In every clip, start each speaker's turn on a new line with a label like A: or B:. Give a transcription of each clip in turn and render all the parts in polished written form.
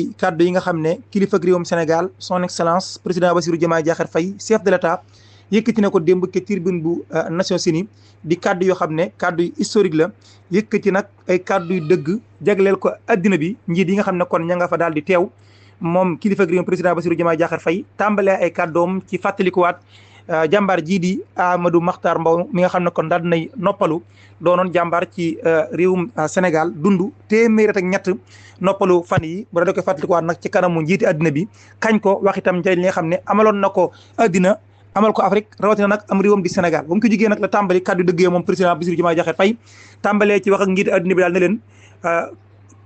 A: kàddu yi nga xam ne kilifa réewum Sénégal son excellence président Bassirou Diomaye Diakhar Faye chef de l'État yëkkati na ko démb ke tribune bu Nations Unies di kàddu yoo xam ne kàddu yu historique la yëkkati nag ay kàddu yu dëgg jagleel ko addina bi njiit yi nga xam ne kon ña nga fa daal di teew moom kilifa réewum président Bassirou Diomaye Diakhar Faye tàmbalee ay kàddoom ci fàttalikuwaat jàmbaar jii di Amadou Mahtar Mbow mi nga xam ne kon daal dinay noppalu doonoon jàmbaar ci réewum Sénégal dund téeméer ak ñett noppalu fan yi bu da koy fàttalikuwaat nag ci kanamu njiiti addina bi kañ ko wax itam njëriñ li nga xam ne amaloon na ko addina amal ko Afrique rawatina nag am réewam di Sénégal ba mu ko jógee nag la tàmbali kàddu dëggee moom président Bassirou Diomaye Diakhar Faye tàmbalee ci wax ak njiiti addina bi daal ne leen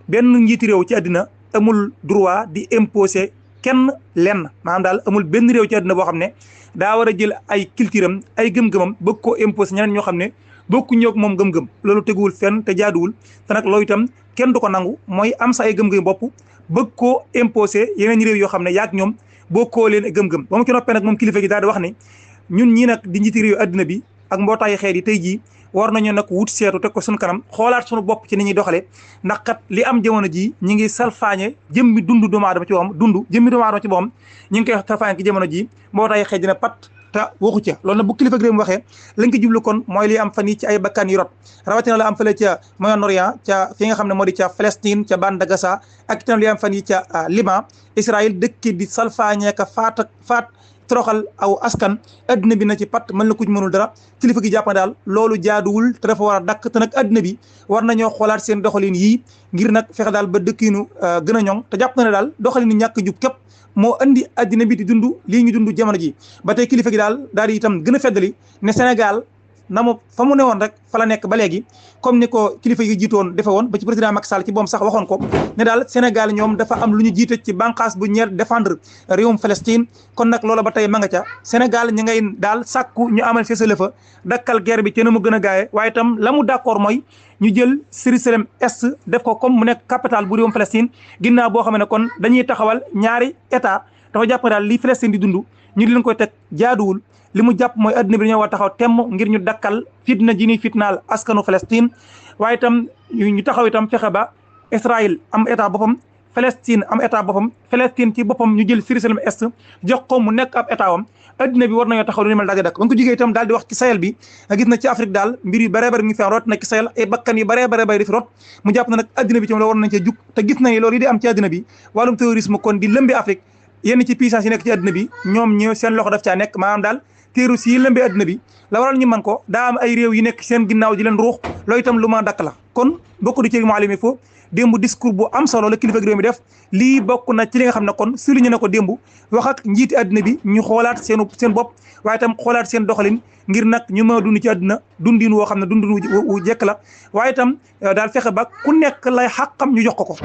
A: benn njiiti réew ci addina amul droit di imposer kenn lenn maanaam daal amul benn réew ci addina boo xam ne daa war a jël ay culture am ay gëm-gëmam bëgg koo imposer ñeneen ñoo xam ne bokku ñëw ak moom gëm-gëm loolu teguwul fenn te jaaduwul te nag loolu itam kenn du ko nangu mooy am sa ay gëm-gëm bopp bëgg koo imposer yeneen réew yoo xam ne yaag ñoom bokkoo leen gëm-gëm ba mu ci noppee nag moom kilifa gi daal di wax ne ñun ñii nag di njiiti réew addina bi ak mbootaayu xeet yi tey jii war nañu nag wut seetu teg ko suñu kanam xoolaat suñu bopp ci ni ñuy doxalee ndax kat li am jamono ji ñi ngi salfaañe jëmmi dund doomu aadama ci boppam jëmmi doomu aadama ci boppam ñi ngi koy salfaañe ci jamono ji mbootaayu xeet dina pat te waxu ca loolu nag bu kilifa réew mi waxee lañ ko jublu kon mooy li am fan yi ci ay bakkan yu rot rawatina la am fële ca Moyen-Orient ca fi nga xam ne moo di ca Palestine ca bande de Gaza ak itam li am fan yi ca Liban Israël dëkk di salfaañe ka faat toroxal aw askan addina bi na ci pat mën la ku ci mënul dara kilifa gi jàpp na daal loolu jaaduwul te dafa war a dakk te nag addina bi war nañoo xoolaat seen doxalin yii ngir nag fexe daal ba dëkkiinu gën a ñoŋ te jàpp na ne daal doxalin ñàkk jub képp moo andi addina bi di dund lii ñu dund jamono ji ba tey kilifa gi daal di itam gën a feddali ne Sénégal na mu fa mu ne woon rek fa la nekk ba léegi comme ni ko kilifa yi jiitoon defe woon ba ci président Macky Sall ci boom sax waxoon ko ne daal Sénégal ñoom dafa am lu ñu jiite ci bànqaas bu ñeer défendre réewum Palestine kon nag loola ba tey ma nga ca Sénégal ñi ngay daal sàkku ñu amal cessez-le-feu dakkal guerre bi ci na mu gën a gaawe waaye itam la mu d'accord mooy ñu jël Jérusalem Est def ko comme mu nekk capitale bu réewum Palestine ginnaaw boo xam ne kon dañuy taxawal ñaari état dafa jàpp daal li Palestine di dund ñu di leen koy teg jaaduwul li mu jàpp mooy addina bi dañoo war taxaw temm ngir ñu dakkal fitna ji ni fitnaal askanu Palestine waaye itam ñu taxaw itam fexe ba Israël am état boppam Palestine am état boppam Palestine ci boppam ñu jël Jérusalem Est jox ko mu nekk ab état wam addina bi war nañoo taxaw lu ñu mel daal di dakk ba nga ko jógee itam daal di wax ci Sahel bi gis na ci Afrique daal mbir yu bëree bëri mi ngi fi rot na ci Sahel ay bakkan yu bëree bëri di fi rot mu jàpp na nag addina bi ci moom la war nañ cee jug te gis nañu loolu yi di am ci addina bi wàllum terrorisme kon di lëmbi Afrique yenn ci puissance yi nekk ci addina bi ñoom ñëw seen loxo daf caa nekk maanaam daal terroriste yi lëmbee addina bi la waral ñu man ko daa am ay réew yi nekk seen ginnaaw di leen ruux loolu itam lu ma dakk la kon bokk du ci Mouhalim Info démb discours bu am solo la kilifa réew mi def lii bokk na ci li nga xam ne kon souligné na ko démb wax ak njiiti addina bi ñu xoolaat seen bopp waaye itam xoolaat seen doxalin ngir nag ñu mën a dund ci addina dundin woo xam ne dundin wu jekk la waaye itam daal fexe ba ku nekk lay xàqam ñu jox ko